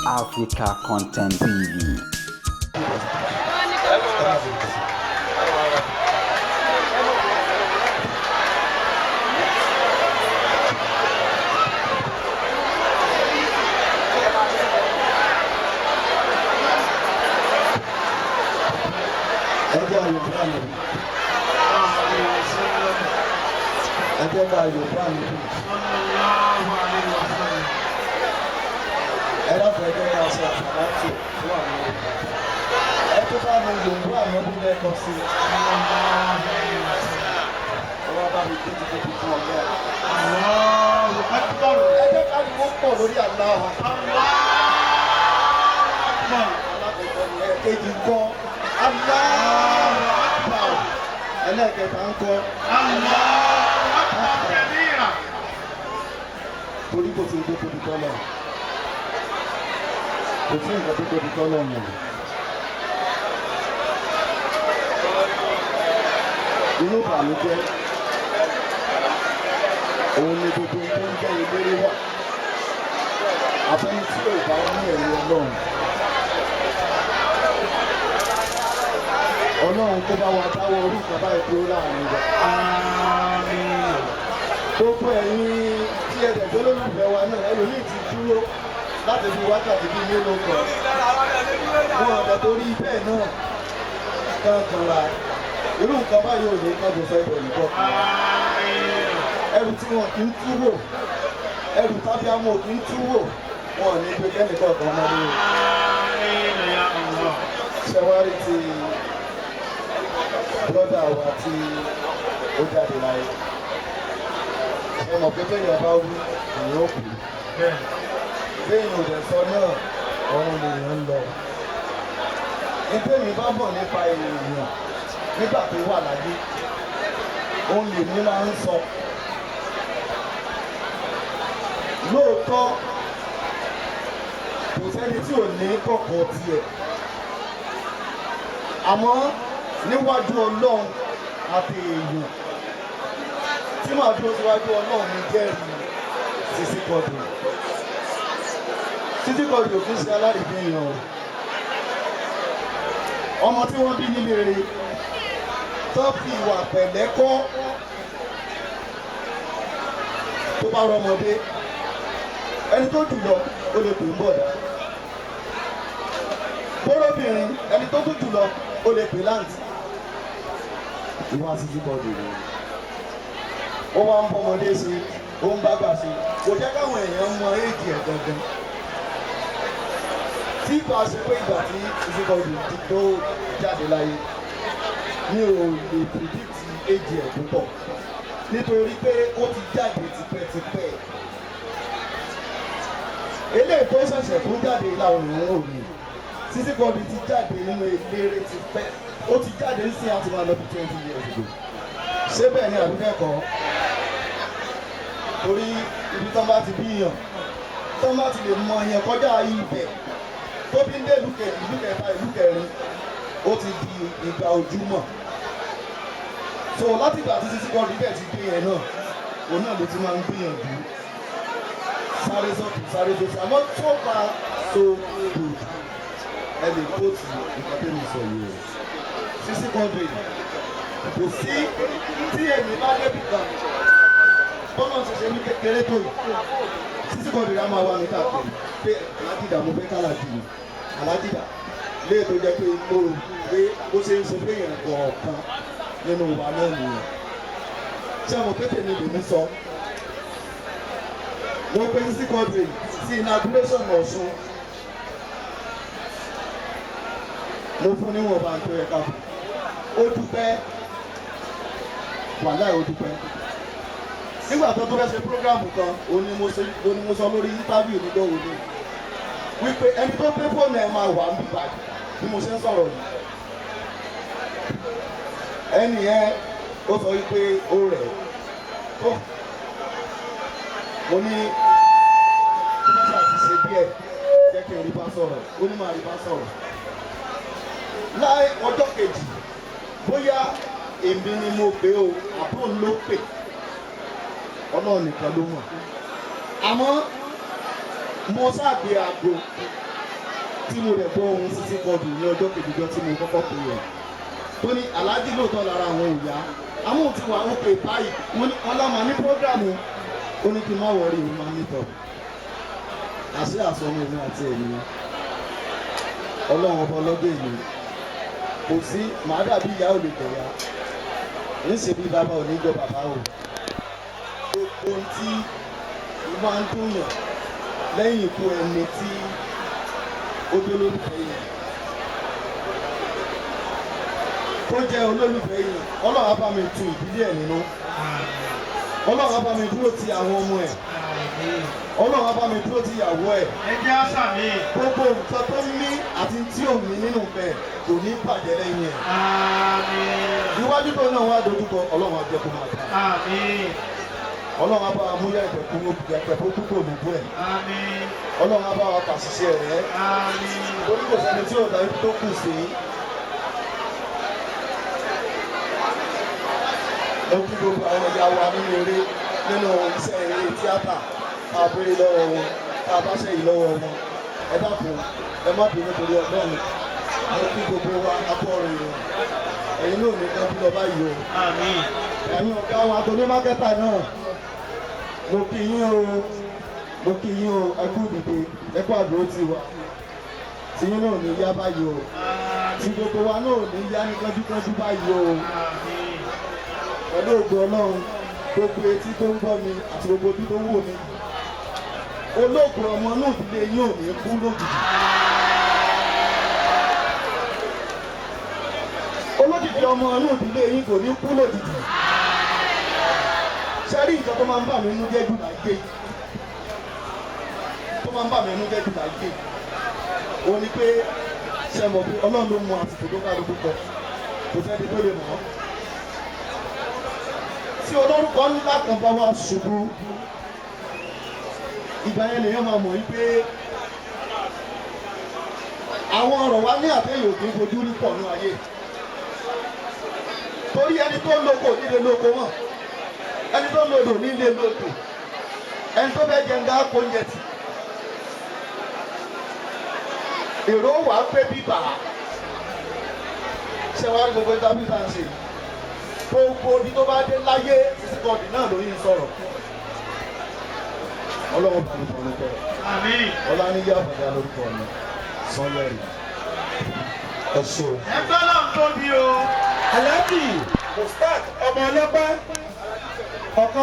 Africa Content TV. Ẹ jẹ́ àyòbá mi, ẹ jẹ́ ká àyòbá mi. Ẹ dákun, ẹ jẹ́ ká ṣe àsàlátù fún àwọn ẹ tó bá mi yòǹbó ànábì lẹ́ẹ̀kan sí i. Ọwọ́ bá mi tètè tètè fún ọ̀gá ẹ̀. Ẹ jẹ́ ká ní wọ́n pọ̀ lórí Allahu alákọ̀ọ́kọ́ ni. Ẹ̀kejì ń kọ́? Allahu Akbar. Ẹlẹ́ẹ̀kẹta ń kọ́? Torí kò sí nǹkan tó tóbi tọ́lọ̀, kò sí nǹkan tó tóbi tọ́lọ̀ mọ̀. Inú ìbànújẹ́ òun ni gbogbo ohun tó ń jẹ́ eléré wà, àfẹni tí ò bá ní ẹ̀rí Ọlọ́run. Ọlọ́run kó bá wa dáwọ́ orúkọ báyìí dúró láàrin wa. Gbogbo ẹ̀yin tí ẹ dẹ̀ tó lólùfẹ́ wa náà, ẹlòmíì ti dúró láti fi wákàtí bíi mélòó kan, wọn ọ̀dọ̀ torí bẹ́ẹ̀ náà kankan ra irú nǹkan báyìí ò ní kánjú fẹ́ bọ̀ nìkan. Ẹrù tí wọn kì í tú wò, ẹrù tábí amọ̀ kì í tú wò, wọn ò ní gbé kẹ́nìkan kan mọ́ lórí. Ṣẹwárí ti brother wa tí ó jáde láyé, ṣe mọ̀ pé téèyàn bá wú, èèyàn ó kú. Téèyàn ò dẹ̀ sọ náà, ọ̀run lèèyàn ń lọ. Ní tèmi bá mọ̀ nípa èèyàn nígbà tó wà láyé, òun lèmi máa ń sọ. Lóòótọ́, kò sẹ́ni tí ò ní kọ̀kọ̀ tiẹ̀, àmọ́ níwájú Ọlọ́run àti èèyàn tí màá dúró síwájú Ọlọ́run mi jẹ́rìí Sisi Quadri. Sisi Quadri ò kí ń ṣe alárìífín èèyàn o. Ọmọ tí wọ́n bí nílé rẹ̀, tó fi ìwà pẹ̀lẹ́ kọ́, tó bá rọmọdé, ẹni tó jùlọ, ó lè pè ń bọ̀dá kóró-bìnrin, ẹni tó tún jùlọ, ó lè pè láǹtì. Ìwà Sisi Quadri rẹ̀, ó wá ń bọ́mọdé ṣe, ó ń bágbà ṣe, kò jẹ́ káwọn èèyàn mọ éèjì ẹ̀ gangan. Tí ìgbà ṣe pé ìgbà tí Sisi Quadri ti tó jáde láyé, mi ò lè predict éèjì ẹ̀ púpọ̀, nítorí pé ó ti jáde tipẹ́tipẹ́. Eléyìí tó ṣẹ̀ṣẹ̀ tó jáde làwọn èèyàn wò ní. Sisi Quadri ti jáde nínú eléré tipẹ́, ó ti jáde ń sìn àti máa lọ bí 20 years ago. Ṣé bẹ́ẹ̀ ni àbí bẹ́ẹ̀ kọ́? Torí ibi tán bá ti bí yàn, tán bá ti lè mọ yẹn kọjá ibẹ̀, tó bí ń dé ìlú kejì, ìlú kẹta, ìlú kẹrin, ó ti di ìgbà ojúmọ́. So láti ìgbà tí Sisi Quadri bẹ́ẹ̀ ti dé yẹn náà, òun náà ló ti máa ń gbìyànjú sáré sọ́tún, sáré sósì. Àmọ́ so far so good. Ẹ lè quote nǹkan tẹ́mi sọ yìí o. Sisi Quadri, kò sí tí èmi bá débi kan, bọ́lá ṣe ṣe ní kékeré tó yìí, Sisi Quadri á máa wá mi káàkiri pé, "Alájìdá, mo fẹ́ kálàjì mi, alájìdá." Léè tó jẹ́ pé mo rò pé ó ṣe ń ṣe fẹ́yàn kọ̀ọ̀kan nínú wa náà nìyẹn. Ṣé mo pé tèmi lèmi sọ? Mo pe Sisi Quadri sí inauguration Ọ̀ṣun, mo fún níwọ̀nba tó yẹ ká fún. Ó dúpẹ́, wàláì, ó dúpẹ́. Nígbà tó tó fẹ́ ṣe program kan, òun ni mo sọ lórí interview nígbà wo ni wípé ẹni tó pé fóònù ẹ máa wà níbí báyìí bí mo ṣe ń sọ̀rọ̀ yìí. Ẹni yẹn, ó sọ wípé ó rẹ̀ tó. Mo ní tó bá ṣáà ti ṣe díẹ̀, jẹ́ kí n rí bá sọ̀rọ̀. Ó ní máa rí bá sọ̀rọ̀ láì ọjọ́ kejì. Bóyá èmi ni mo pè o, àbúrò ló pè, Ọlọ́run nìkan ló mọ̀. Àmọ́ mo ṣàgbé aago. Tí mo rẹ̀ gbọ́ ohun Sisi Quadri ní ọjọ́ kejìjọ́ tí mo kọ́kọ́ pè é, tó ní aláàjì, lóòótọ́ lára àwọn ò yá, àmọ́ ti wà ó pè báyìí. Mo ní ọlọ́mọ ní program, ó ní kí n má worry, òun máa meet up. Àṣé àsọmọ èmi àti èmi, Ọlọ́run ọba ọlọ́dẹ èmi kò sí, màá dàbí ìyá ò lè jẹ̀yà ń ṣe bí bàbá ò ní jọ bàbá o. Gbogbo ohun tí ó máa ń dùnyàn lẹ́yìn ikú ẹni tí ó jẹ́ olólùfẹ́ yẹn, tó jẹ́ olólùfẹ́ yẹn, Ọlọ́run á bá mi tu ìdílé ẹ̀ nínú. Ọlọ́run á bá mi dúró ti àwọn ọmọ ẹ̀. Ọlọ́run á bá mi dúró ti ìyàwó ẹ̀. Ẹ jẹ́ àṣà mi. Gbogbo nǹkan tó ń mí àti tí ò mí nínú bẹ́ẹ̀ kò ní bàjẹ́ lẹ́yìn ẹ̀. Àmín. Iwájú tó náà wá dojúkọ, Ọlọ́run á jẹ́ kó máa dà. Àmín. Ọlọ́run á bá wa múyà ìjẹ̀kú ìjẹ̀pẹ̀ tó kúkú òdòdó ẹ̀. Àmín. Ọlọ́run á bá wa pàṣìṣe rẹ̀. Àmín. Torí kò sẹ́ni tí ò dá tó kù sí. Mo kí gbogbo àwọn ìyá wa nínú eré, nínú iṣẹ́ eré tíátà, tá a béèrè lọ́wọ́ wọn, tá a bá ṣe yìí lọ́wọ́ wọn. Ẹ dákun, ẹ má bínú torí Ọlọ́run. Mo kí gbogbo wa akọ́rin ìrìn ẹ̀yin náà ní kábí lọ báyìí o. Àmín. Ẹ̀yin ọ̀gá wa tó ní marketer náà, mo kí yín o, mo kí yín o. Ẹ kú dìde, ẹ kú àdúró tì wá. Tìyín náà ní yá báyìí o, tí gbogbo wa náà ní yá ní kánjúkánjú báyìí o. Àmín. Pẹ̀lú ògo Ọlọ́run, gbogbo etí tó ń gbọ́ mi àti gbogbo ojú tó ń wò mí, olóògùn ọmọ náà ìdílé yín ò ní kú lójijì. Olójijì ọmọ inú ìdílé yín kò ní kú lójijì. Ṣe rí nǹkan tó máa ń bà mí nínú jẹ́ jù láyé, tó máa ń bà mí nínú jẹ́ jù láyé, òun ni pé, ṣe mọ̀ pé Ọlọ́run ló mọ àsìkò tó kálukú kọ, kò sẹ́ni tó lè mọ̀ ọ́. Tí olórúkọ ńlá kan bá wá ṣubú, ìgbà yẹn lèèyàn máa mọ̀ wípé àwọn ọ̀rọ̀ wa ní àtẹ̀yìn òkè fojú rí pọ̀ ní ayé, torí ẹni tó ń loko nílé loko mọ̀, ẹni tó ń lodò nílé lodò, ẹni tó fẹ́ jẹun gá kó oúnjẹ tì, èrò wà pé bíbà ṣé wàá rí gbogbo interview tá à ń ṣe yìí, gbogbo ibi tó bá dé láyé, Sisi Quadri náà ló yín sọ̀rọ̀. Ọlọ́run bá mi fọ̀rọ̀ kọ́. Àmín. Ọláníyí Àfàdá lórúkọ mi, Sanyẹ̀rì. Ẹ ṣé o. Ẹgbẹ́ náà tóbi o. Alhaji Mustaq ọmọ ọlọ́pẹ́ ọ̀kan.